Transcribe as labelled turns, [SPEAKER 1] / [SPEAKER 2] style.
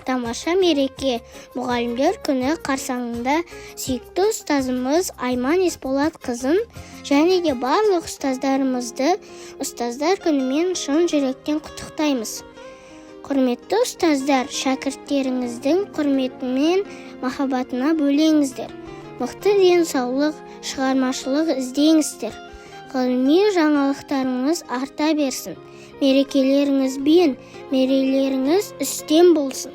[SPEAKER 1] Тамаша мереке, Мұғалімдер күні қарсаңында сүйікті ұстазымыз Айман Есболатқызын және де барлық ұстаздарымызды Ұстаздар күнімен шын жүректен құттықтаймыз. Құрметті ұстаздар, шәкірттеріңіздің құрметімен махаббатына бөлеңіздер. Мықты денсаулық, шығармашылық іздеңіздер. Ғылыми жаңалықтарыңыз арта берсін. Мерекелеріңіз бен мерейлеріңіз үстем болсын.